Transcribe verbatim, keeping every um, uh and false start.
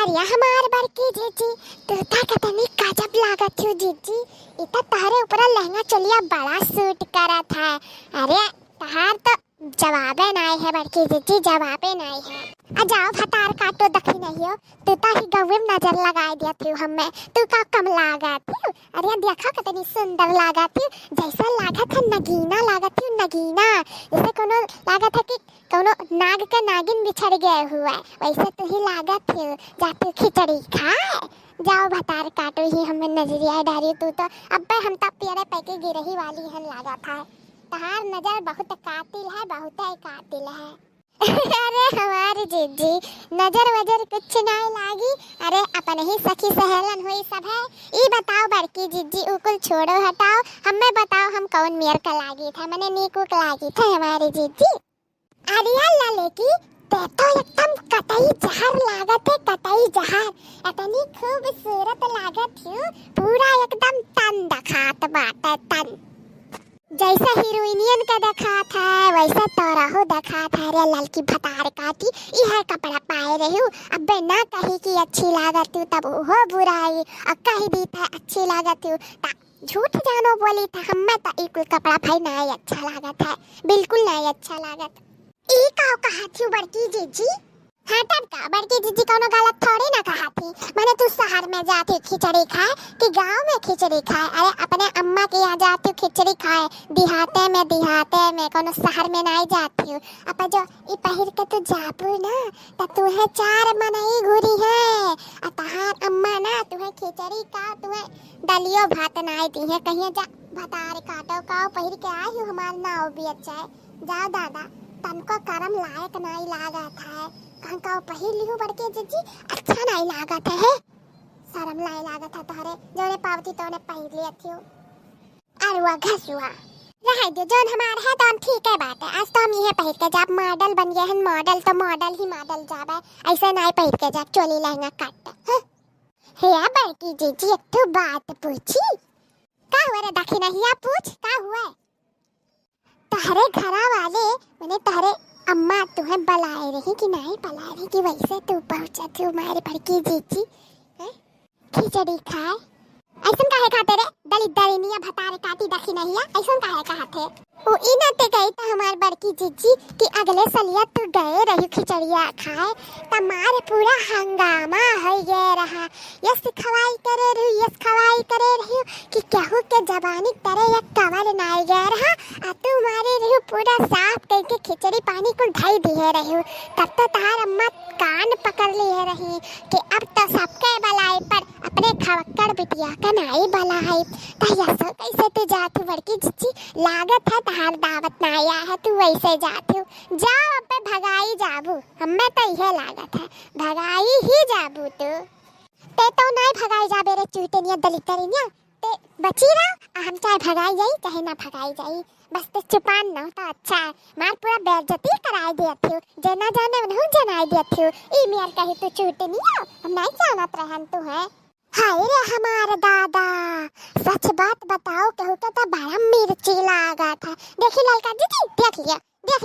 अरे हमार बड़की जीजी, तू त कतनी गजब लागत हो जीजी। ई त तहरे ऊपर लहंगा चोलिया बड़ा सूट करत है। अरे तहार तो जवाबे नाई है बड़की जीजी, जवाबे नाई है। आ जाओ भतार काटो दखिनहियो, तू त ही गौवे में नजर लगाए दिया थी हमें, तू का कम लागत थी? अरे देखो कितनी सुंदर लागत थी, जैसा लागत है नगीना लागत थी, नगीना। जैसे कोनो लागत है कि कोनो नाग के नागिन बिछड़ गए हुए, वैसे तू ही लागत थी। जा तू खिचड़ी खाए, जाओ भतार काटो ही हमें नजरिया डारी तू तो। अब्बे हम तो पियरे पैके गिरही वाली हन लागत है। तहार नजर बहुत कातिल है, बहुत ही कातिल है। अरे हमार जीजी, नजर वजर कुछ नाय लागी। अरे अपन ही सखी सहेलन होई सब है। ई बताओ बड़की जीजी, उ कुल छोड़ो हटाओ, हमें बताओ हम कौन मेर का लागी था, मने नीक उक लागी था हमारी जीजी। अरे ललकी, ते तो एकदम कतई जहर लागत है, कतई जहर। इतनी खूबसूरत लागत हो, पूरा एकदम तन दखात बाटे, तन। जैसे हीरोइनियन के देखात है, वैसे तोरहु देखात है। रे ललकी भतार काटी, इहे कपड़ा पाए रहू, अबे ना कही कि अच्छी लागत हूँ, तब ओहो बुराई, और कह दी था अच्छी लागत हूँ, ता झूठ जानो बोली था, हमें तो ई कुल कपड़ा भाई नहीं अच्छा लागत है, बिल्कुल नहीं अच्छा लागत। ई का कहत हूँ बड़की जीजी? हाँ, तब का, बड़की जीजी कौनो गलत थोड़ी ना कहा थी। माने तू शहर में जाती खिचड़ी खाए कि गाँव में खिचड़ी खाए? अरे अपने अम्मा के यहाँ जाती खिचड़ी खाए, देहाते में, देहाते में, कौनो शहर में नहीं जाती हूँ। अब जो ई पहिर के तू जाबू ना, त तुहे चार मनई घूरी है, आ तहार अम्मा ना तुहे खिचड़ी का, तुहे दलियो भात नहीं दी है। कहिए जा भतार काटो, का पहिर के आई हूँ, हमार नाव भी अच्छा है। जा दादा, तनको करम लायक नाई लागत है। कहन का पहिर लिहू बड़के जीजी, अच्छा नाई लागत है। शरम नाई लागत है तोहरे, जौने पावती तौने पहिर लियत हियो। अरुआ घसुआ। रहे दे, जौन हमार है तौन ठीक है बात है। आज तो हम इहे पहिर के जाब, मॉडल बन गए हैं, मॉडल तो मॉडल ही मॉडल जाबे। ऐसे नाई पहिर के जाब, चोली लहंगा कट। हाँ? हे आ बड़की जीजी, एक ठो बात पूछी? का हुआ रे दखिनहिया, पूछ, का हुआ? तहरे घरा वाले, मने तहरे अम्मा तुहे बलाए रही कि नाई बलाए रही कि वैसे तू पहुँचत हो मारे बड़की जीजी, हैं? खिचड़ी खाए। ऐसन काहे खाते रे? दलित दरिनिया भतार काटी दखिनहिया, ऐसन काहे कहत है? उ ई नाते गई त हमार बड़की जीजी कि अगले सलिया तू गए रही खिचड़िया खाए, त मारे पूरा हंगामा हो गए रहा। यस खवाई करे रही, यस खवाई करे रही कि केहू के जबानी तरे एक कवर नाई गए रहा, आ तू मारे रही पूरा साफ करके खिचड़ी पानी कुल धई दिए रही। तब तो तार अम्मा कान पकड़ लिए रही कि अब तो सबके बलाई पर अपने खवक्कड़ बिटिया का नाई बलाई। त यसो कैसे तू जात हूँ बड़की जीजी? लागत है तहार दावत ना आया है, तू वैसे जात हूँ। जाओ अब भगाई जाबू, हमें तो इहे लागत है, भगाई ही जाबू तू। ते तो नाई भगाई जाबे रे चूतनिया दलितरिनिया, ते बची रहा, आ हम चाहे भगाई जाई चाहे ना भगाई जाई, बस ते चुपान न हो तो अच्छा है। मार पूरा बेइज्जती कराई दिया थियो, जेना जाने उन्हों जनाई दिया थियो। ई मियर कही तू चूतनिया, हम नहीं जानत रहन तू है। हाय रे हमार दादा, सच बात बताओ, केहू के तो बड़ा मिर्ची लागत है। देखी ललका जीजी, देख लिया, देख लिया।